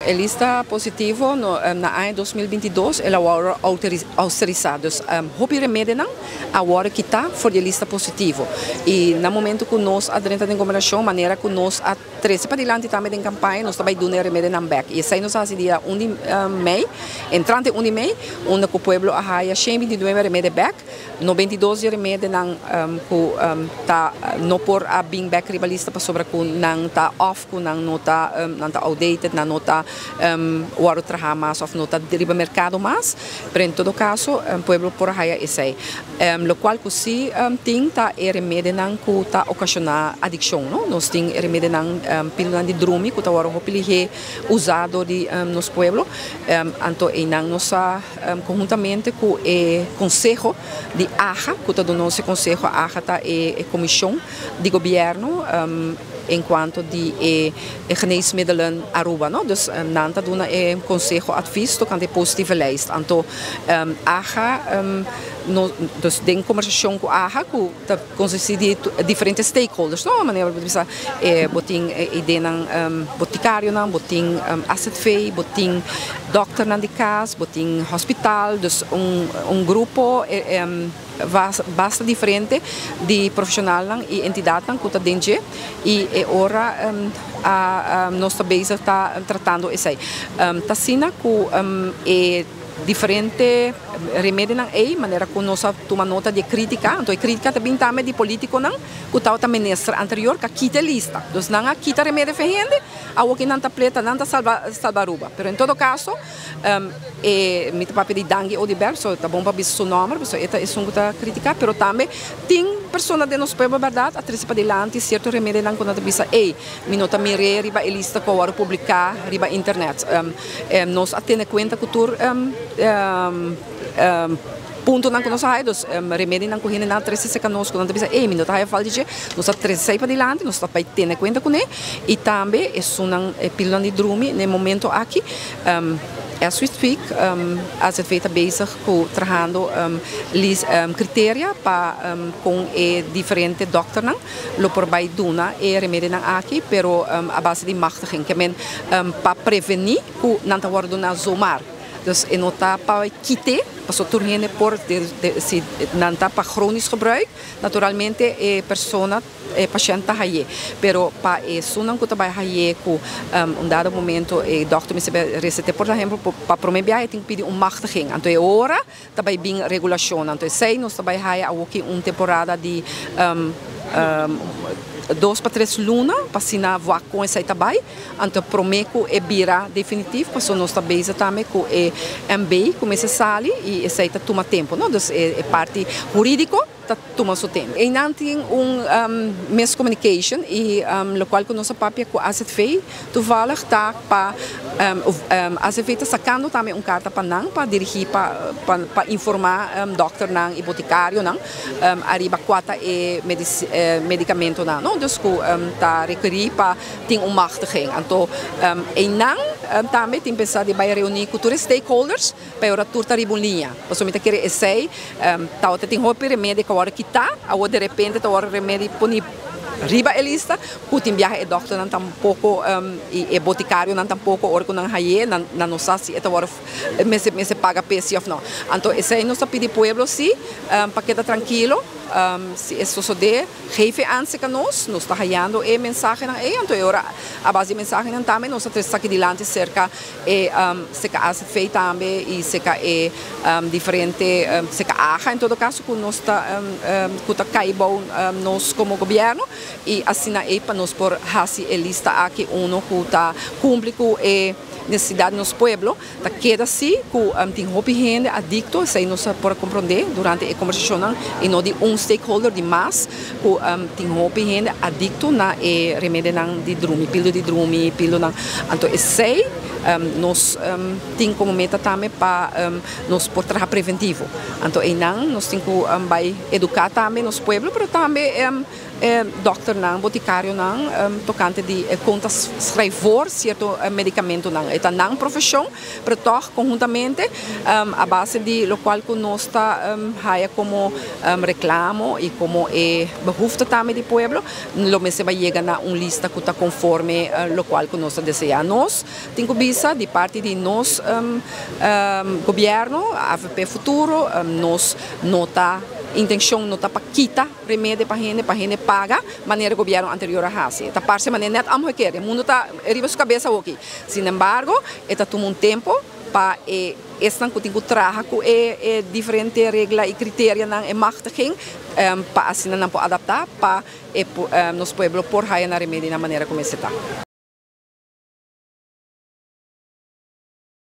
E lista positivo no, na aña 2022 el a wòrdu ousterisá. Dus hopi remedinan a wòrdu kitá for di e lista positivo. I na momento ku nos a drenta den gobernashon, manera ku nos a trese padilanti tambe den kampaña, nos ta bai duna e remedinan bèk. I esei nos a hasi dia 1 di mei, entrante 1 di mei, unda ku pueblo a haya 129 remedi bèk. 92 di remedinan ku ta no por a bin bèk riba lista pasobra ku nan ta òf ku nan no ta nan ta outdated, nan no ta wòrdu traha mas òf no ta riba merkado mas, pero en todo kaso pueblo por a haya esei. Lokual ku si tin ta e remedinan ku ta okashoná adikshon, no. Nos tin e remedinan pilnan di drumi ku ta wòrdu hopi lihé usá dor di nos pueblo, anto einan nos a Konhuntamente ku e konseho di AHA, ku ta duna nos e konseho, AHA ta e komishon di gobièrnu en kuanto di e geneesmiddelen Aruba, no. Dus nan ta duna e konseho advies tokante e positieve lijst. Anto AHA, no, dus den kombersashon ku AHA ku ta konsistí di diferente stakeholders, no, manera bo ta bisa bo tin e idenan botikarionan, bo tin AZV, bo tin dòkternan di kas, bo tin hospital, dus un grupo basta diferente di profeshonalnan i entidatnan ku ta den dje i e ora nos ta bezig ta tratando esei. Ta asina ku e diferente remedinan ei, manera ku nos a tuma nota di e krítika, anto e krítika ta bin tambe di polítikonan ku tabata minister anterior ku a kita e lista. Dus nan a kita remedi for hende. Awo ki nan ta pleta nan ta salba salba Aruba pero en todo caso e mi ta papia di Dangui Oduber so ta bon pa bisa su nomber pasobra e ta esun cu ta critica pero tambe tin persona den nos pueblo berdad a trece padilanti cierto remedinan cu nan ta bisa ey mi no ta mire riba e lista cu a worde publica riba internet nos a tene cuenta cu tur Puntonan ku nos a haya, dus remedinan ku hendenan a trese serka nos ku nan ta bisa, ey, mi no ta haya fal di dje, nos a trese esei padilanti, nos ta bai tene kuenta kuné, i tambe esunnan e pilnan di drumi na e momento aki, as we speak, AZV ta bezig ku trahando lis kriteria pa kon e diferente dòkternan lo por bai duna e remedinan aki, pero a base di machtiging, ke men pa prevení ku nan ta wòrdu duna zomar. Dus e no ta pa kit'é, pasobra tur hende por, si nan ta pa chronisch gebruik, naturalmente e persona, e pashènt ta hay'é. Pero pa esunnan ku ta bai hay'é ku un dado momento e dòkter mester bai reset'é, por ehempel, pa promé biaha e tin ku pidi un machtiging. Anto e ora ta bai bin regulashonnan. Anto esei nos ta bai haya awoki un temporada di dos pa tres luna pa asina wak kon esei ta bai. Anto prome ku e bira definitif paso nos ta bezig tambe ku e MB ku mester sali i esei ta tuma tempu no. Dus e parti huridiko ta tuma su tempu. Einan tin un miscommunication i lokual ku nos a papia ku AZV toevallig ta pa AZV ta sakando tambe un karta pa nan pa dirigí pa pa informá dòkternan i botikarionan ariba kua ta e medikamentonan no. Dus ku ta rekerí pa tin un machtiging. Anto einan tambe tin pensa di bai reuni ku tur e stakeholders pa e ora tur ta riba un liña. Pasobra mi ta kere esei tabata tin hopi remedi ku a wòrdu kitá, awor derepente ta wòrdu remedi poni riba e lista ku tin biaha e dòkternan tampoko i e botikarionan tampoko ora ku nan haye nan no sa si e ta wòrdu mester mester paga p'e si òf no. Anto esei nos ta pidi pueblo si pa keda trankilo si e sosodé. Geef e anse ka nos, nos ta hayando e mensahenan ei, anto e ora a base di e mensahenan tambe nos ta trese esaki dilanti serka e serka AZV tambe i serka e diferente serka AHA en todo kaso ku nos ta ku ta kai bou nos komo gobièrnu i asina ei pa nos por hasi e lista aki uno ku ta kumpli ku e nesesidat di nos pueblo. Ta keda si ku tin hopi hende adikto, esei nos a por a komprondé durante e kombersashonnan i no di un stakeholder, di mas, ku tin hopi hende adikto na e remedinan di drumi, pildo di drumi, pildonan. Anto esei nos tin komo meta tambe pa nos por traha preventivo. Anto einan nos tin ku bai eduká tambe nos pueblo, pero tambe. Dokternan, boticarionan, tocante di con ta schrijf voor cierto medicamentonan. E ta nan profesion, pero toch conhuntamente, a base di locual cu nos ta haya como reclamo y como behoefte tambe di pueblo, lo mester bay yega na un lista cu ta conforme locual cu nos ta desea. Nos tin cu bisa di parti di nos gobierno, AVP Futuro, nos no ta intencion no ta pa kita remedi pa hende paga, manera gobierno anterior a haci. Ta parce manera net omgekeerd. Mundo ta riba su cabes aki. Sin embargo, e ta tuma un tempo pa esnan cu tin cu traha cu e diferente regla y criterionan y machtiging pa asina nan por adapta pa nos pueblo por haya nan remedi na manera como ta.